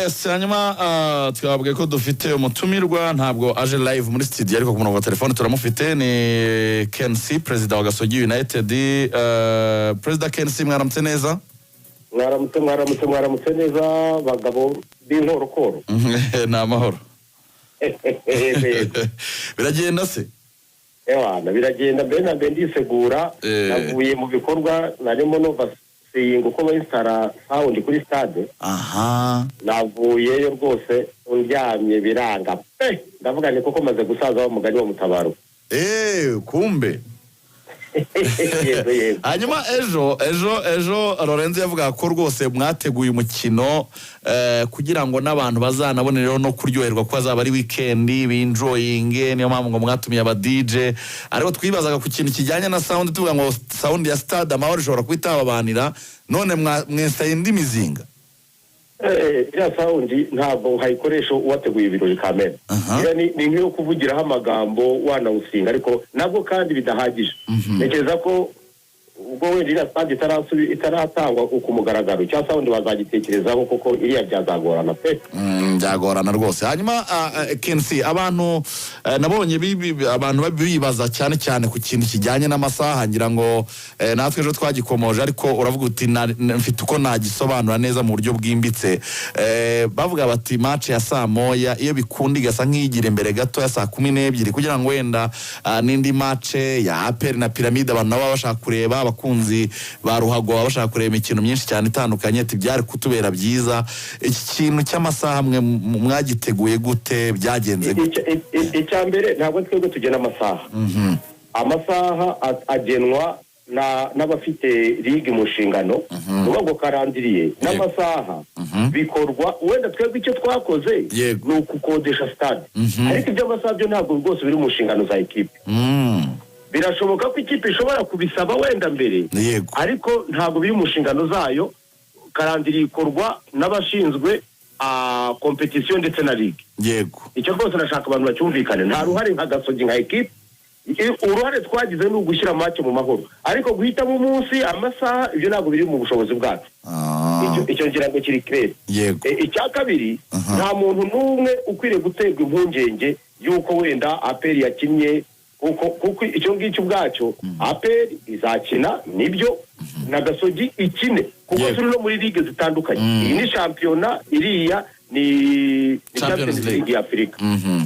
Yes, hanyuma twabwiye ko dufite umutumirwa. Ntabwo aje live muri studio, ariko ku murongo wa telefone turamufite. Ni KNC, perezida wa Gasogi United. Perezida KNC, mwaramutse neza? Mwaramutse, mwaramutse, mwaramutse neza, bagabo b'inkorokoro. Ni amahoro. Yego, yego. Biragenda se? Ewana, biragenda. Mbere na mbere ndisegura. Navuye mu bikorwa narimo novaseeing uko bainstalla sound kuri stade. Navuyeyo rwose ndyamye biranga pe. Ndavuga ni kuko maze gusaza, wa mugani wa Mutabaruka. Kumbe. Yego, yego. Hanyuma ejo Lorenzo yavugaga ko rwose mwateguye umukino kugira ngo n'abantu bazanabonereho no kuryoherwa, ko azaba ari weekend benjoyinge. Niyo mpamvu ngo mwatumiye aba DJ. Ariko twibazaga ku kintu kijyanye na sound, tuvuga ngo sound ya Stade Amahoro ishobora kuba itababanira. None mwinstaye indi mizinga? Iriya sound ntabwo nkayikoresha wateguye ibirori kamere. Iriya ni nk'iyo kuvugiraho amagambo wanawusinga, ariko nabwo kandi bidahagije. Ntekereza ko ubwo wenda iriya stade itaratangwa ku mugaragaro, cya sound bazagitekerezaho, kuko iriya byazagorana pe. Byagorana rwose. Hanyuma KNC, abantu nabonye abantu bibaza cyane cyane ku kintu kijyanye n'amasaha. Ngira ngo natwe ejo twagikomoje, ariko uravuga uti mfite uko nagisobanura neza mu buryo bwimbitse. Bavuga bati match ya saa 1 iyo bikunda igasa nk'iyigira imbere gato ya saa 12, kugira ngo wenda n'indi match ya APR na Pyramide abantu nabo baba bashaka kureba, abakunzi ba ruhago baba bashaka kureba imikino myinshi cyane itandukanye, ati byari kutubera byiza. Iki kintu cy'amasaha mwe mwagiteguye gute? Byagenze gute? Icya mbere, ntabwo twebwe tugena amasaha. Amasaha agenwa n'abafite ligue mu nshingano, ni ukuvuga ngo calendrier n'amasaha bikorwa. Wenda twebwe icyo twakoze ni ukukodesha stade, ariko iby'amasaha byo ntabwo rwose biri mu nshingano za ekipe. Birashoboka ko ikipe ishobora kubisaba wenda mbere, ariko ntabwo biri mu nshingano zayo. Calendrier ikorwa n'abashinzwe compétition ndetse na ligue. Icyo rwose ndashaka abantu bacyumvikane. Nta ruhare nka Gasogi, nka ekipe. Uruhare twagize ni ugushyira match mu Mahoro, ariko guhitamo umunsi, amasaha, ibyo ntabwo biri mu bushobozi bwacu. Icyo ngira ngo kiri clair. Icya kabiri, nta muntu n'umwe ukwiriye guterwa impungenge y'uko wenda APR yakinnye, kuko icyo ngicyo ubwacyo, APR izakina nibyo, na Gasogi ikine, kuko turi no muri ligue zitandukanye. Iyi ni shampiyona, iriya ni Champions Champions League. League ya Afurika.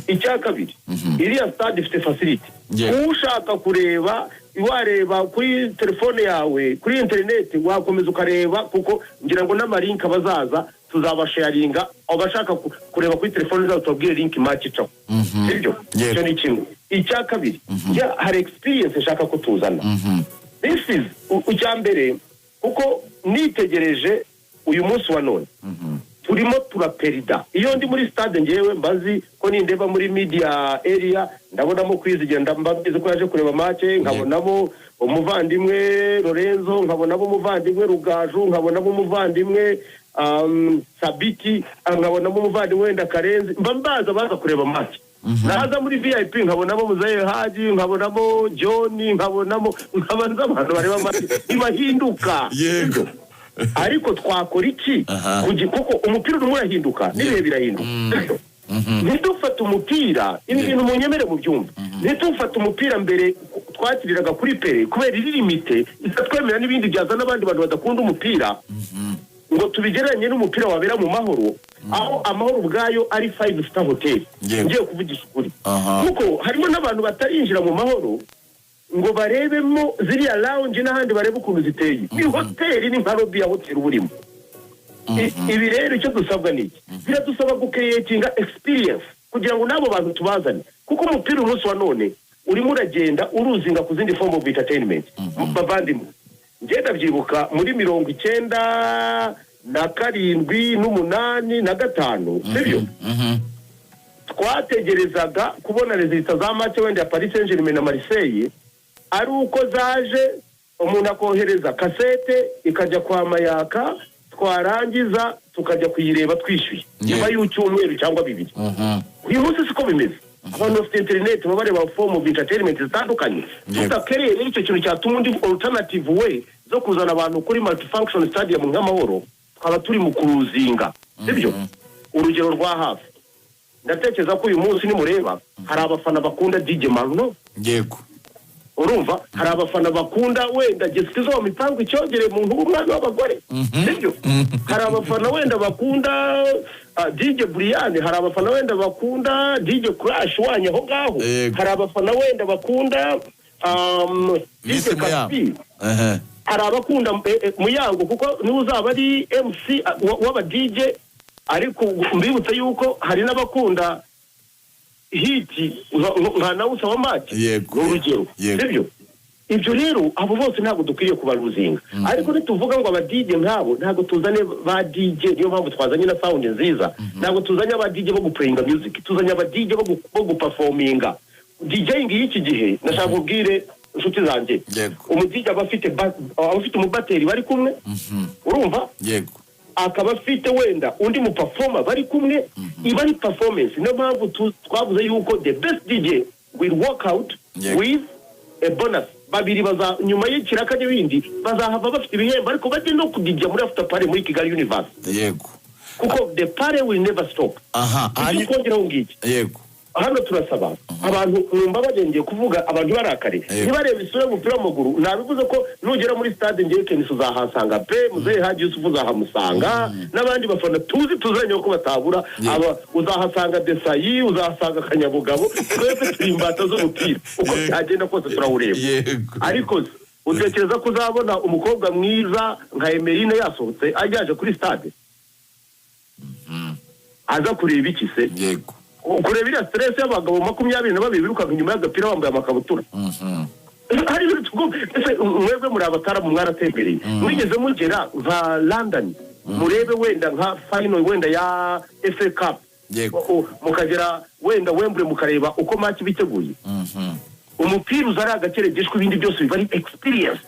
Icya kabiri, iriya stade ifite facility. Ushaka kureba, wareba kuri telefone yawe, kuri interineti, wakomeza ukareba, kuko ngira ngo n'amalink abazaza tuzabasharinga. Abashaka kureba kuri telefone zabo, tubabwire link match icaho, sibyo? Yego. Icyo ni kimwe. Icya kabiri, njya hari experience nshaka ko tuzana. This is icya mbere, kuko nitegereje uyu munsi wa none turimo turaperida. Iyo ndi muri stade, ngewe mbazi ko nindeba muri media area ndabonamo Kwizigenda, mbabizi ko yaje kureba match, nkabonamo umuvandimwe Lorenzo, nkabonamo umuvandimwe Rugaju, nkabonamo umuvandimwe Sabiti, nkabonamo umuvandimwe wenda Karenzi. Mba mbaza baza kureba match. Naza muri VIP nkabonamo Muzehe Haji, nkabonamo John, nkabonamo, nkabanza abantu bareba match ntibahinduka. Ariko twakora iki? Kuko umupira urimo urahinduka n'ibihe birahinduka. Ntidufate umupira, ibi bintu munyemere mu byumva, ntidufate umupira mbere twakiriraga kuri Pele, kubera iri limite itatwemera n'ibindi byazana abandi bantu badakunda umupira, ngo tubigereranye n'umupira wabera mu Mahoro, aho Amahoro ubwayo ari five star hotel. Ngiye kuvugisha ukuri, kuko harimo n'abantu batarinjira mu Mahoro ngo barebemo ziriya lounge n'ahandi, barebe ukuntu ziteye. Ni hoteli, ni nka lobby ya hoteli uba urimo. Ibi rero icyo dusabwa ni iki? Biradusaba gucreatinga experience kugira ngo n'abo bantu tubazane, kuko umupira umunsi wa none urimo uragenda uruzinga ku zindi form of entertainment. Bavandimwe, ngenda byibuka muri 97 n'umunani na gatanu, sibyo? Twategerezaga kubona résultat za match wenda ya Paris Saint Germain na Marseille ari uko zaje, umuntu akohereza kasete ikajya kwa Mayaka, twarangiza tukajya kuyireba twishyuye nyuma y'icyumweru cyangwa 2. Uyu munsi siko bimeze. Abantu bafite interineti, baba bareba form of entertainment zitandukanye. Tudakereye rero icyo kintu cyatuma undi alternative way zo kuzana abantu kuri multifunction stadium nk'Amahoro, twaba turi mu kuruzinga, sibyo? Urugero rwa hafi, ndatekereza ko uyu munsi nimureba hari abafana bakunda DJ Marno. Urumva, hari abafana bakunda wenda Gesikizo wa mipango icyogere mu nkuru, umwami w'abagore, sibyo? Hari abafana wenda bakunda DJ Brian, hari abafana wenda bakunda DJ Crash wanyu aho ngaho. Hari abafana wenda bakunda DJ Miss Muyango. Kaspi. Hari abakunda Muyango, kuko niwe uzaba ari MC w'aba DJ. Ariko mbibutse yuko hari n'abakunda hiti nka nawusa wa match. Ni urugero. Sibyo? Ibyo rero, abo bose ntabwo dukwiriye kubaruzinga. Ariko nituvuga ngo aba DJ nk'abo, ntabwo tuzane ba DJ. Niyo mpamvu twazanye na sound nziza. Ntabwo tuzanye aba DJ bo guplayinga music, tuzanye aba DJ bo guperforminga DJing y'iki gihe. Ndashaka kubwire inshuti zanjye, umu DJ aba afite umubateri bari kumwe, urumva? Akaba afite wenda undi mu performer bari kumwe, iba ari performance. Niyo mpamvu twavuze yuko the best DJ will work out with a bonus. Babiri baza nyuma y'ikiraka n'ibindi bazahava bafite ibihembo, ariko bajye no kudijya muri after party muri Kigali Universe, kuko the party will never stop. Icyo kongeraho ngiki. Hano turasaba abantu, mwumva bagendeye kuvuga abantu barakare, ntibarebe isura y'umupira w'amaguru. Nabivuze ko nugera muri stade, ngewe Kenisi uzahasanga pe, muzehe Haji Yusufu uzahamusanga, n'abandi bafana tuzi tuzanye ko batabura. Aba uzahasanga Desayi, uzahasanga Kanyabugabo. Twese turi imbata z'umupira, uko byagenda kose turawureba. Ariko se, utekereza ko uzabona umukobwa mwiza nka Emerine yasohotse ajyaje kuri stade aza kureba iki se? Kureba iriya stress y'abagabo 22 birukanka inyuma y'agapira bambaye amakabutura? Hari ibintu tugomba. Ese mwebwe muri abataramu, mwaratembereye, mwigeze mugera nka London, murebe wenda nka final wenda ya FA Cup, mukagera wenda Wembley, mukareba uko match biteguye? Umupira uza ari agakeregeshwa, ibindi byose biba ari experience.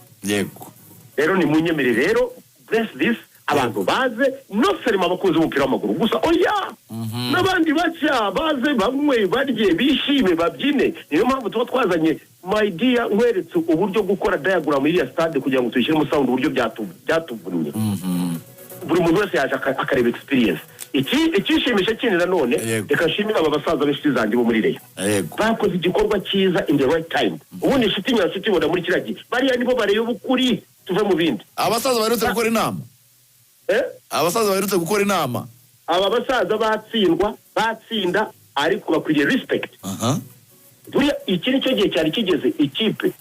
Rero ni munyemere rero, bless this, abantu baze, no serima abakunzi b'umupira w'amaguru gusa, oya, n'abandi bashya baze, banywe, barye, bishime, babyine. Niyo mpamvu tuba twazanye, my dear, nkweretse uburyo gukora diagram iriya stade kugira ngo tuyishyiremo sound, uburyo byatuvunnye. Buri muntu wese yaje akareba experience. Iki ikishimisha kindi nanone, reka nshimire aba basaza b'inshuti zanjye bo muri Rayon. Bakoze igikorwa cyiza in the right time. Ubundi inshuti nyanshuti ibona muri kiriya gihe. Bariya nibo bareba ukuri, tuve mu bindi. Abasaza baherutse gukora inama. Eh? Abasaza baherutse gukora inama. Aba basaza batsindwa, batsinda, ariko bakwiriye respect. Buriya iki ni cyo gihe cyari kigeze. Ikipe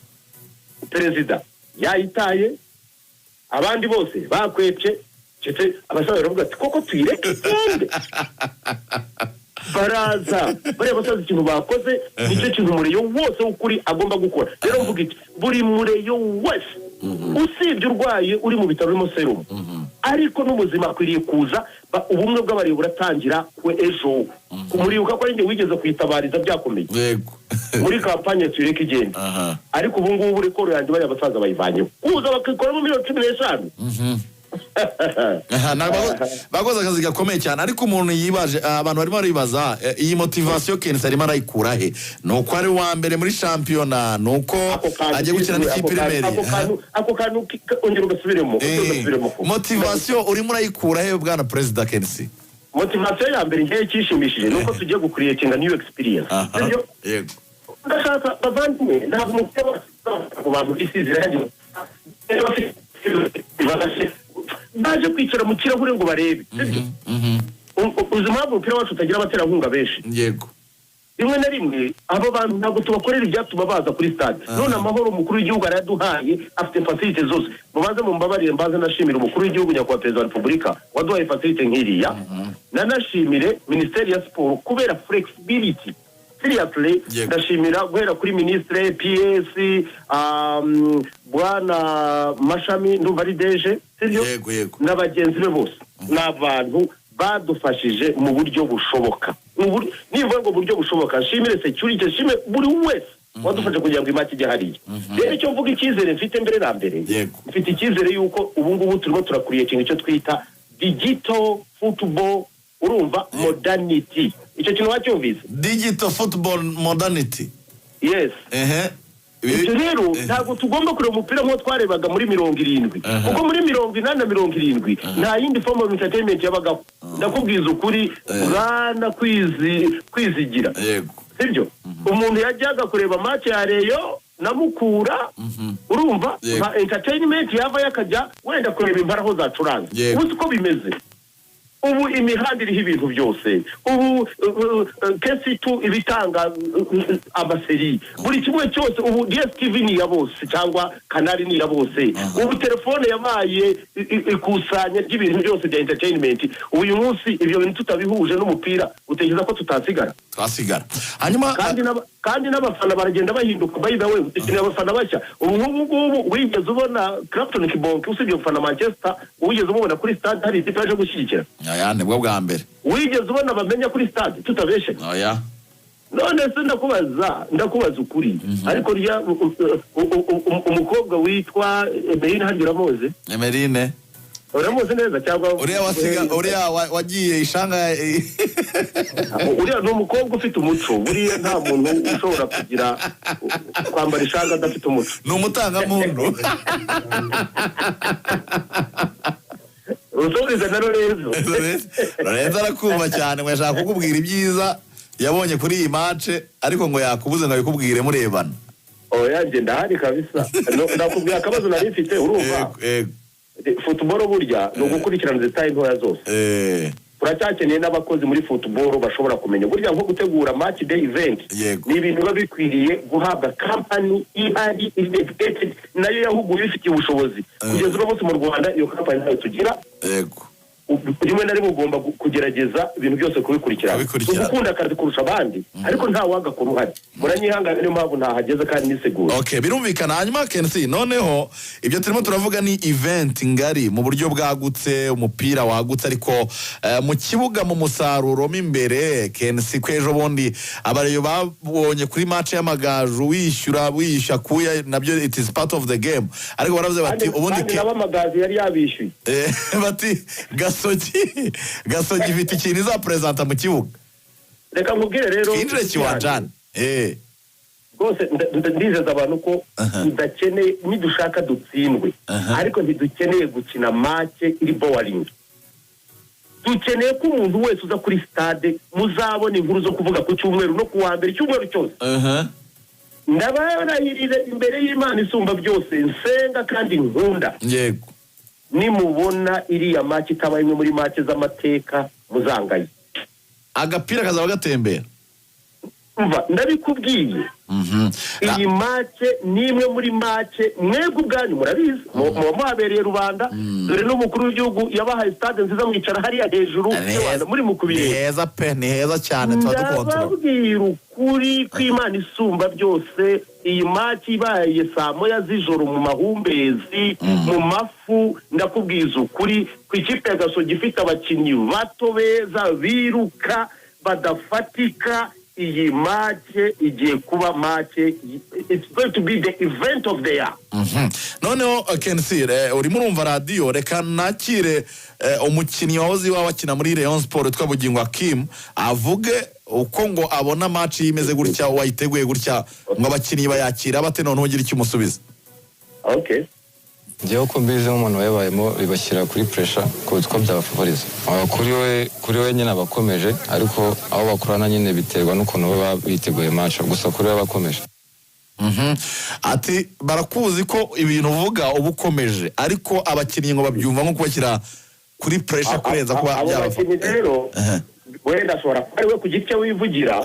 perezida yayitaye, abandi bose bakwepye, ndetse abasaza baravuga ati: "Koko tuyireke igende." Baraza. Bariya basaza ikintu bakoze nicyo kintu umureyo wose w'ukuri agomba gukora. Rero mvuga iki? Buri mureyo wese, usibye urwaye uri mu bitaro urimo serumu, ariko n'ubuzima akwiriye kuza. Ubumwe bw'abareyo buratangira ku ejo. Kumuribuka ko ari njye wigeze kuyitabariza byakomeye muri kampanye "Tuyireke igende". Ariko ubu ngubu record yanjye bariya basaza bayivanyeho, kuza bakikoramo miliyoni 15. Aha, bakoze akazi gakomeye cyane. Ariko umuntu yibaje, abantu barimo baribaza, iyi motivation Kenisi arimo arayikura he? Ni uko ari uwa mbere muri shampiyona? Ni uko Ako kantu agiye gukina n'ikipe iremereye? Ako kantu ongera ugasubiremo, ongera ugasubiremo. Motivation urimo urayikura he, bwana perezida Kenisi? Motivation ya mbere ngewe cyishimishije ni uko tugiye gucreatinga new experience. Sibyo? Yego. Ndashaka, bavandimwe, ntabwo umupira ku bantu bisize irangi baje kwicara mu kirahure ngo barebe, sibyo? Uzi impamvu umupira wacu utagira abaterankunga benshi? Rimwe na rimwe abo bantu ntabwo tubakorera ibyatuma baza kuri stade. None amahoro umukuru w'igihugu arayaduhaye, afite facilité zose. Mubanze mumbabarire, mbanze nashimira umukuru w'igihugu, nyakubahwa perezida wa repubulika, waduhaye facilité nk'iriya. Nanashimire minisiteri ya siporo kubera flexibility, seriously. Ndashimira guhera kuri minisitiri, PS, bwana Mashami, ndumva ari DG, sibyo? Yego. Na bagenzi be bose ni abantu badufashije mu buryo bushoboka. Nivuga ngo buryo bushoboka, nshimire security, nshimire buri wese wadufashe kugira ngo imatch ijye hariya. Rero icyo mvuga, icyizere mfite mbere na mbere, mfite icyizere yuko ubu ngubu turimo turacreatinga icyo twita digital football, urumva, modernity. Icyo kintu wacyumvise? Digital football modernity. Yes. Ehe. Ibyo rero ntabwo tugomba kureba umupira nk'uwo twarebaga muri 70, kuko muri 80 na 70 nta yindi form of entertainment yabagaho. Ndakubwiza ukuri, bwana Kwizigira, sibyo? Umuntu yajyaga kureba match ya Rayon na Mukura, urumva, nka entertainment, yavayo akajya wenda kureba Impala aho zacuranze. Ubu siko bimeze. Ubu imihanda iriho ibintu byose. Ubu KC2 ibitanga ama series, buri kimwe cyose. Ubu DSTV ni iya bose cyangwa Canal ni iya bose. Ubu telefone yabaye ikusanya ry'ibintu byose bya entertainment. Ubu uyu munsi ibyo bintu tutabihuje n'umupira, utekereza ko tutasigara? Twasigara. Hanyuma Kandi n'abafana baragenda bahinduka. By the way, dukeneye abafana bashya. Ubu nk'ubu ngubu, wigeze ubona Clapton Kibonke, usibye gufana Manchester, wigeze umubona kuri stade hari ikipe yaje gushyigikira? Aya nibwo bwa mbere. Wigeze ubona bamenya kuri stade, tutabeshe? Oya. None se ndakubaza ukuri, ariko rya umukobwa witwa Emeline harya, uramuzi? Emeline. Uramuzi neza cyangwa? Uriya wasiga, uriya wagiye ishanga? Uriya ni umukobwa ufite umuco. Buriya nta muntu ushobora kugira kwambara ishanga adafite umuco. Ni umutangamuntu. Usubiza na Lorenzo. Lorenzo arakumva cyane, ngo yashaka kukubwira ibyiza yabonye kuri iyi match, ariko ngo yakubuze ngo abikubwire murebana. Oya, njye ndahari kabisa. No, ndakubwira akabazo nari mfite, urumva? Yego, yego. Football burya ni ugukurikirana détails ntoya zose. Turacyakeneye n'abakozi muri football bashobora kumenya burya nko gutegura match day event. Ni ibintu biba bikwiriye guhabwa company ihari, iri dedicated, nayo yahuguye, ifitiye ubushobozi. Kugeza uno munsi mu Rwanda iyo company ntayo tugira. Rimwe na rimwe ugomba kugerageza ibintu byose kubikurikirana. Kubikurikirana. Ugukunda akazi kurusha abandi, ariko nta wagakora uruhare. Muranyihangane, niyo mpamvu ntahageze kandi nisegura. Okay, birumvikana. Hanyuma KNC, noneho ibyo turimo turavuga ni event ngari mu buryo bwagutse, umupira wagutse, ariko mu kibuga, mu musaruro mo imbere, KNC, ko ejo bundi abareyo babonye kuri match y'Amagaju wishyura wishyura kuya, nabyo it is part of the game, ariko baravuze bati Kandi ubundi kandi nabo Amagaju yari yabishyuye. Bati Gasogi ifite ikintu izapresenta mu kibuga. Reka nkubwire rero. Twinjire kiwanjani. Rwose ndizeza abantu ko tudakeneye, nidushaka dutsindwe, ariko ntidukeneye gukina match iri boring. Dukeneye ko umuntu wese uza kuri stade muzabona inkuru zo kuvuga ku cyumweru no ku wa mbere, icyumweru cyose. Ndabarahirire imbere y'Imana isumba byose nsenga kandi nkunda, nimubona iriya match itabaye imwe muri match z'amateka, muzangaye. Agapira kazaba gatembera. Umva, ndabikubwiye. Iyi match ni imwe muri match mwebwe ubwanyu murabizi, muba muhabereye rubanda. Dore n'umukuru w'igihugu yabahaye stade nziza, mwicara hariya hejuru Ni heza. y'Rwanda, muri mu Ni kubireba. heza pe, ni heza cyane, tuba dukontorora. Ndababwira ukuri kw'Imana isumba byose, iyi match ibaye saa 1 z'ijoro mu mahumbezi, mu mafu, ndakubwiza ukuri, ku ikipe ya Gasogi ifite abakinnyi bato beza biruka badafatika, iyi match igiye kuba match, it's going to be the event of the year. Noneho KNC, urimo urumva radiyo, reka nakire umukinnyi wahoze iwawe akina muri Rayon Sport witwa Bugingo Hakim, avuge uko ngo abona match imeze gutya, wayiteguye gutya, ngo abakinnyi bayakira bate, noneho ugira icyo umusubiza. Okay. Njyewe uko mbizi nk'umuntu wabibayemo, bibashyira kuri pressure kuruta uko byabafavoriza. Kuri we nyine aba akomeje, ariko abo bakorana nyine biterwa n'ukuntu baba biteguye match. Gusa kuri we aba akomeje. Ati barakuzi ko ibintu uvuga uba ukomeje, ariko abakinnyi ngo babyumva nko kubashyira kuri pressure kurenza kuba Abo byabafata. bakinnyi rero, wenda ashobora kuba ari we ku giti cye wivugira,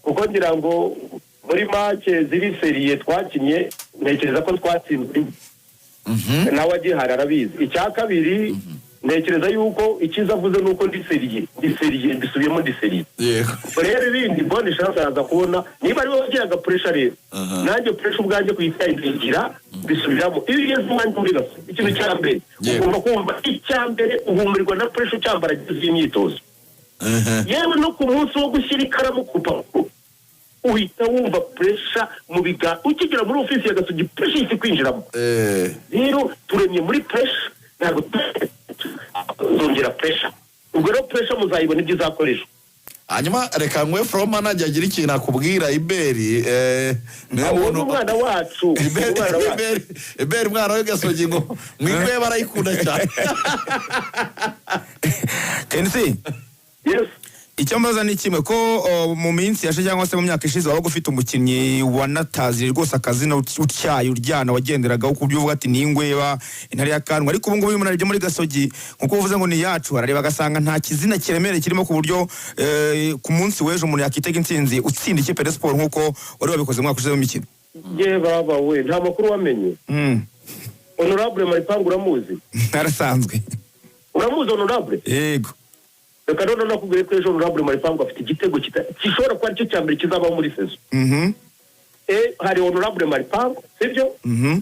kuko ngira ngo muri match ziri sérieux twakinnye, ntekereza ko twatsinzwe, nawe agihari arabizi. Icya kabiri, ntekereza yuko icyiza avuze ni uko ndi sérieux, ndi sérieux, mbisubiyemo, ndi sérieux. Rero ibindi, bonne chance, araza kubona niba ari we wagiraga pressure. Rero nanjye pressure ubwanjye kuyitayigira, mbisubiramo, iyo ugeze umwanya muri Gaso, ikintu cya mbere ugomba kumva, icya mbere uhumurirwa na pressure cyambara y'imyitozo. Yewe no ku munsi wo gushyira ikaramu ku rupapuro uhita wumva pressure mu biganza. Ukigera muri ofisi ya Gasogi, pressure ihita ikwinjiramo. Rero turemye muri pressure, ntabwo tuzongera pressure. Ubwo rero pressure muzayibona ibyo izakoreshwa. Hanyuma reka nkwe floor manager agira ikintu akubwira. Iberi niwe Uwo ni muntu umwana wacu. Iberi. Umwana wacu. Iberi umwana we Gasogi ngo mwigwe barayikunda cyane. KNC. Yes. Icyo mbaza ni kimwe, ko mu minsi yashize cyangwa se mu myaka ishize wabaga ufite umukinnyi wanatazi rwose akazina utyaye, uryana, wagenderagaho ku buryo uvuga ati ni ingweba, intare y'akanwa, ariko ubu ngubu iyo umuntu arebye muri Gasogi, nkuko uvuze ngo ni iyacu, arareba agasanga nta kizina kiremereye kirimo ku buryo ku munsi w'ejo umuntu yakitega intsinzi, utsinda ikipe ya Sport nk'uko wari wabikoze mu mwaka ushize w'imikino. Ye baba we, nta makuru wamenye? Honorable Maripangu uramuzi? Narasanzwe. Uramuzi honorable? Yego. Reka noneho nakubwiye ko ejo honorable Maripangu afite igitego gishobora kuba aricyo cya mbere kizabaho muri saison. Hari honorable Maripangu, sibyo? Mhm.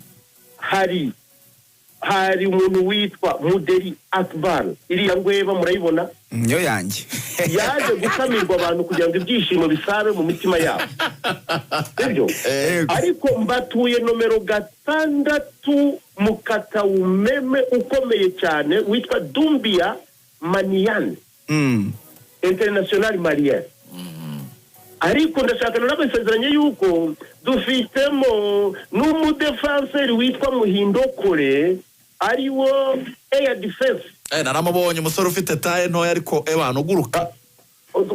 Hari umuntu witwa Muderi Akbar, iriya ngweba murayibona. Niyo yanjye. Yaje gukamirwa abantu kugira ngo ibyishimo bisabe mu mitima yabo, sibyo? Yego. Ariko mbatuye nomero 6, mukatawumeme ukomeye cyane witwa Dumbia Maniyane, international malien. Ariko ndashaka nanabasezeranye yuko dufitemo n'umudefanseri witwa Muhindokore, ariwo air defense. Naramubonye, umusore ufite taille ntoya ariko ebana uguruka.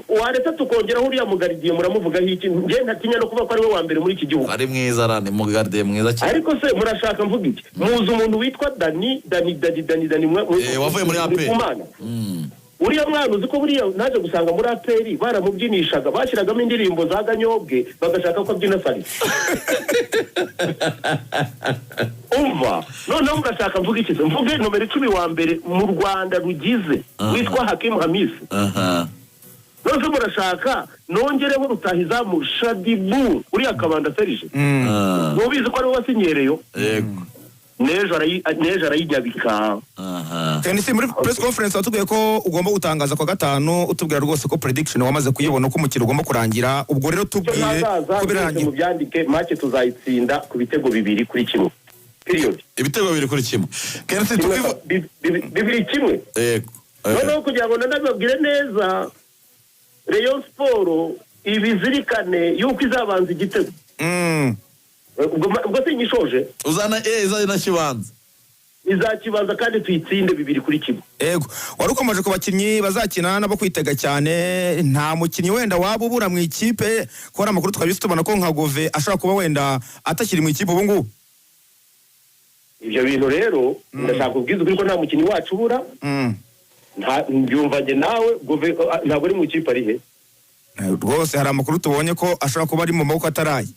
Waretse tukongeraho uriya mugaridiye, muramuvugaho iki? Njye ntatinya no kuvuga ko ari we wa mbere muri iki gihugu. Ari mwiza ra, ni mugaridiye mwiza cyane. Ariko se murashaka mvuga iki? Muzi umuntu witwa Dani, Dani, Dani, Dani, Dani Wavuye muri APR. Ndikumana. Uriya mwana, uzi ko buriya naje gusanga muri APR baramubyinishaga, bashyiragamo indirimbo za Ganyobwe, bagashaka ko abyina salsa. Umva, noneho murashaka mvuga iki se? Mvuge nomero 10 wa mbere mu Rwanda rugize witwa Hakimu Hamisi? None se murashaka nongereho rutahizamu Shadibu, uriya Kabanda Serije? Mubizi ko ariwe wasinyereyo. Yego. N'ejo arayinyabika. KNC, muri press conference watubwiye ko ugomba gutangaza kwa gatanu, utubwira rwose ko prediction wamaze kuyibona uko umukino ugomba kurangira. Ubwo rero Icyo tubwire ntangaza ko byose, birangira. Mubyandike, match tuzayitsinda ku bitego 2-1, period. Ibitego 2-1, KNC. Kimwe 2-1. Yego. Noneho kugira ngo nanababwire neza, Rayon Sport ibizirikane yuko izabanza igitego. Ubwo sinyishoje. Uzana izana kibanza. Izakibanza kandi tuyitsinde 2-1. Ego, wari ukomeje ku bakinnyi bazakina nabo kwitega cyane. Nta mukinnyi wenda waba ubura mu ikipe? Ko hari amakuru twabise tubona ko nka Gove ashobora kuba wenda atakiri mu ikipe ubu ngubu. Ibyo bintu rero ndashaka kubwiza ukuri ko nta mukinnyi wacu ubura. Nta mbyumva njye nawe. Gove ntabwo ari mu ikipe, ari he? Rwose hari amakuru tubonye ko ashobora kuba ari mu maboko ataraye.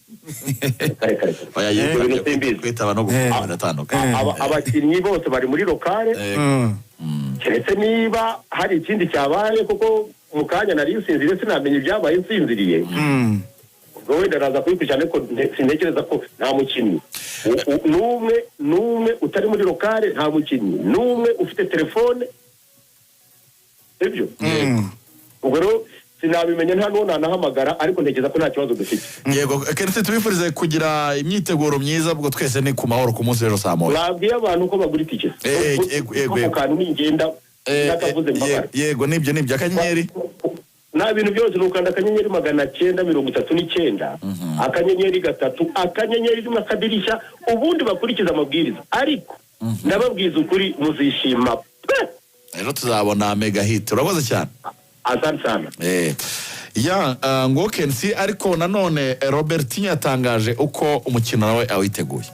Kare kare kare. Oya. Ibyo bintu simbizi. Kwitaba no gufungura biratandukanye. Abakinnyi bose bari muri local, keretse niba hari ikindi cyabaye, kuko mu kanya nari nsinziriye, sinamenya ibyabaye nsinziriye. Ubwo wenda naza kubikurikirana, ariko sintekereza ko nta mukinnyi n'umwe n'umwe utari muri local, nta mukinnyi n'umwe ufite telefone, sibyo? Ubwo rero sinabimenya, nta n'uwo nanahamagara, ariko ntekereza ko nta kibazo dufite. Yego KNC, tubifurize kugira imyiteguro myiza. Ubwo twese ni ku mahoro ku munsi w'ejo saa 1. Mwabwiye abantu ko bagura itike? Yego, Ako yego. kantu ningenda nakavuze mbabara. Yego, nibyo akanyenyeri. Nta bintu byose, ni ukanda *939 *3 *1 akadirishya, ubundi bakurikiza amabwiriza. Ariko ndababwiza ukuri, muzishima pe. Ejo tuzabona mega hit. Urakoze cyane. Asante sana. Ya ngo KNC, ariko nanone Robertinho yatangaje uko umukino nawe awiteguye.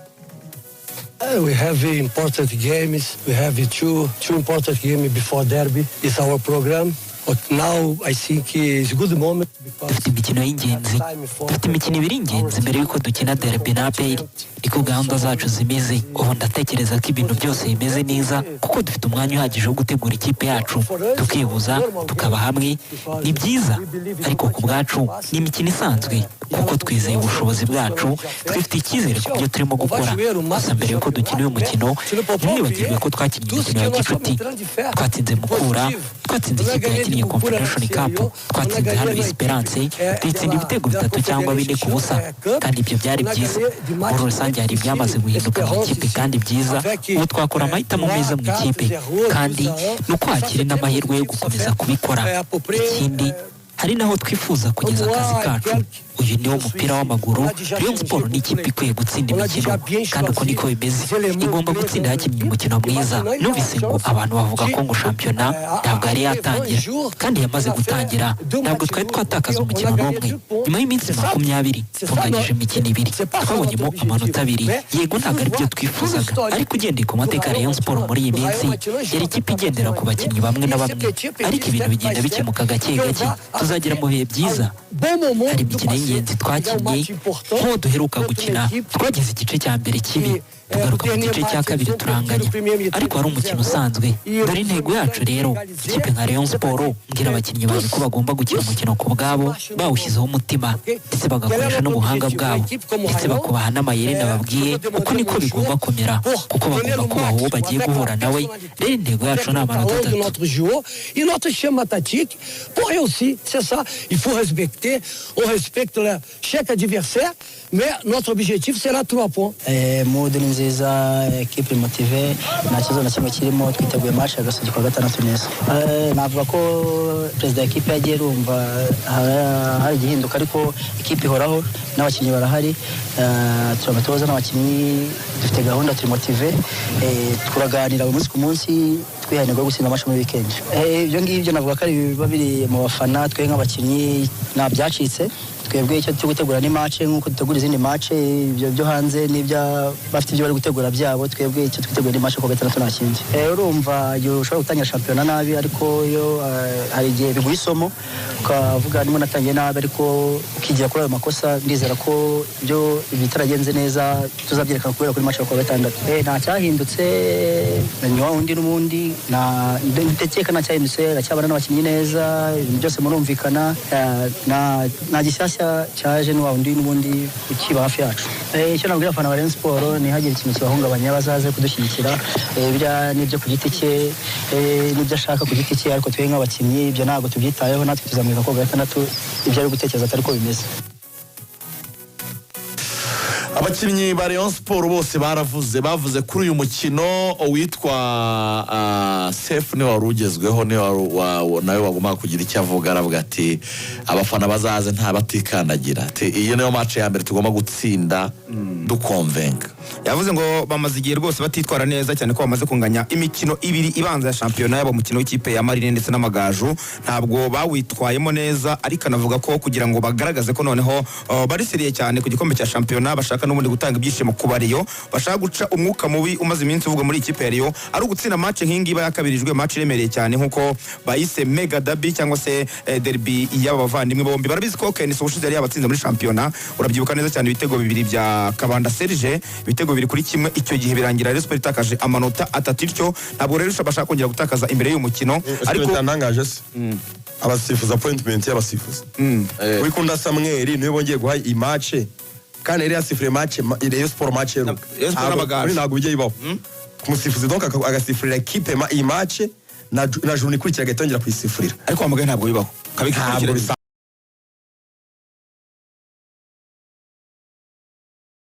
We have important games. We have two important games before derby. It's our program. But now I think it's a good moment because Dufite imikino y'ingenzi, dufite imikino ibiri y'ingenzi mbere y'uko dukina derby na APR. Niko gahunda zacu zimeze. Ubu ndatekereza ko ibintu byose bimeze neza kuko dufite umwanya uhagije wo gutegura ikipe yacu, tukihuza, tukaba hamwe. Ni byiza, ariko ku bwacu ni imikino isanzwe kuko twizeye ubushobozi bwacu, twifite icyizere ku byo turimo gukora. Gusa mbere y'uko dukina uyu mukino, ntimwibagirwe ko twakinnye imikino ya gicuti. Twatsinze Mukura, twatsinze ikipe yakinnye Confederation Cup, twatsinze hano Esperance, tuyitsinda ibitego 3 cyangwa 4 ku busa, kandi ibyo byari byiza. Muri rusange hari ibyamaze guhinduka mu ikipe kandi byiza. Ubu twakora amahitamo meza mu ikipe, kandi ni uko hakiri n'amahirwe yo gukomeza kubikora. Ikindi Hari n'aho twifuza kugeza akazi kacu. Uyu niwo mupira w'amaguru. Rayon Sport ni ikipe ikwiye gutsinda imikino, kandi uko niko bimeze, igomba gutsinda yakinnye umukino mwiza. Numvise ngo abantu bavuga ko ngo shampiyona ntabwo yari yatangira, kandi yamaze gutangira. Ntabwo twari twatakaza umukino n'umwe. Nyuma y'iminsi 20 tunganyije imikino ibiri, twabonyemo amanota 2. Yego, ntabwo ari byo twifuzaga, ariko ugendeye ku mateka ya Rayon Sport muri iyi minsi, yari ikipe igendera ku bakinnyi bamwe na bamwe, ariko ibintu bigenda bikemuka gake gake. Tuzagera mu bihe byiza. Hari imikino y'ingenzi twakinnye, nk'uwo duheruka gukina. Twagize igice cya mbere kibi, tugaruka mu gice cya kabiri turanganya, ariko wari umukino usanzwe. Dore intego yacu rero, ikipe nka Rayon Sport, mbwira abakinnyi bazi ko bagomba gukina umukino ku bwabo, bawushyizeho umutima, ndetse bagakoresha n'ubuhanga bwabo, ndetse bakubaha n'amayeri nababwiye. Uko niko bigomba kumera, kuko bagomba kubaha uwo bagiye guhura nawe. Rero intego yacu ni amanota 3. Notre joueur et notre schéma tactique pour réussir. C'est ça. Il faut respecter. On respecte chaque adversaire, mais notre objectif sera 3 points. Mood ni nziza, ekipe motivé, nta kibazo na kimwe kirimo. Twiteguye match ya Gasogi kuwa gatandatu neza. Navuga ko perezida wa ekipe yagiye, rumva hari igihinduka, ariko ekipe ihoraho n'abakinnyi barahari. Turi abatoza n'abakinnyi, dufite gahunda, turi motivé, turaganira buri munsi ku munsi, twihaye intego yo gutsinda match muri weekend. Ibyo ngibyo navuga ko ari ibiba biri mu bafana. Twe nk'abakinnyi nta byacitse. Twebwe icyo turi gutegura ni match nk'uko dutegura izindi match. Ibyo byo hanze n'ibya bafite ibyo bari gutegura byabo, twebwe icyo twitegura ni match kuwa gatandatu, nta kindi. Urumva igihe ushobora gutangira shampiyona nabi, ariko iyo hari igihe biguha isomo, ukavuga ndimo natangiye nabi, ariko ukigira kuri ayo makosa. Ndizera ko ibyo bitaragenze neza tuzabyerekana kubera kuri match yo kuwa gatandatu. Nta cyahindutse, ni wa wundi n'ubundi, ndakeka nta cyahindutse. Aracyabana n'abakinnyi neza, ibintu byose murumvikana. Nta gishyashya cyaje, ni wa wundi n'ubundi ukiba hafi yacu. Icyo nabwira abafana ba Rayon Sport, ntihagire ikintu kibahungabanya, bazaze kudushyigikira. Biriya n'ibyo ku giti cye, n'ibyo ashaka ku giti cye, ariko twe nk'abakinnyi ibyo ntabwo tubyitayeho. Natwe tuzamwereka ko kuwa gatandatu ibyo ari gutekereza atari ko bimeze. Abakinnyi ba Rayon Sport bose baravuze, bavuze kuri uyu mukino. Uwitwa Sefu niwe wari ugezweho, niwe nawe wagombaga kugira icyo avuga. Aravuga ati: "Abafana bazaze nta batikandagira." Ati: "Iyi niyo match ya mbere tugomba gutsinda dukonvenga." Yavuze ngo bamaze igihe rwose batitwara neza cyane, ko bamaze kunganya imikino ibiri ibanza ya shampiyona, yaba umukino w'ikipe ya Marine ndetse n'Amagaju, ntabwo bawitwayemo neza. Ariko anavuga ko kugira ngo bagaragaze ko noneho bari sérieux cyane ku gikombe cya shampiyona, bashaka n'ubundi gutanga ibyishimo ku bariyo, bashaka guca umwuka mubi umaze iminsi uvugwa muri ikipe ya Rayon, ari ugutsinda match nk'iyi ngiyi iba yakabirijwe, match iremereye cyane nk'uko bayise mega derby cyangwa se derby y'aba bavandimwe bombi. Barabizi ko KNC ubushize yari yabatsinze muri shampiyona, urabyibuka neza cyane, ibitego bibiri bya Kabanda Serge, ibitego 2-1. Icyo gihe birangira Rayon Sport itakaje amanota 3 ityo. Ntabwo rero bashaka kongera gutakaza imbere y'uyu mukino. Ariko ariko bitantangaje se abasifuzi, appointment y'abasifuzi, Wikunda Samuel niwe bongeye guha iyi match, kandi yari yasifuriye match Rayon Sport match yeruka. Rayon Sport n'Amagaju. Ntabwo bijya bibaho umusifuzi donc agasifurira ekipe iyi match na journée ikurikira agahita yongera kuyisifurira. Ariko wamagaye ntabwo bibaho. Ntabwo bisa.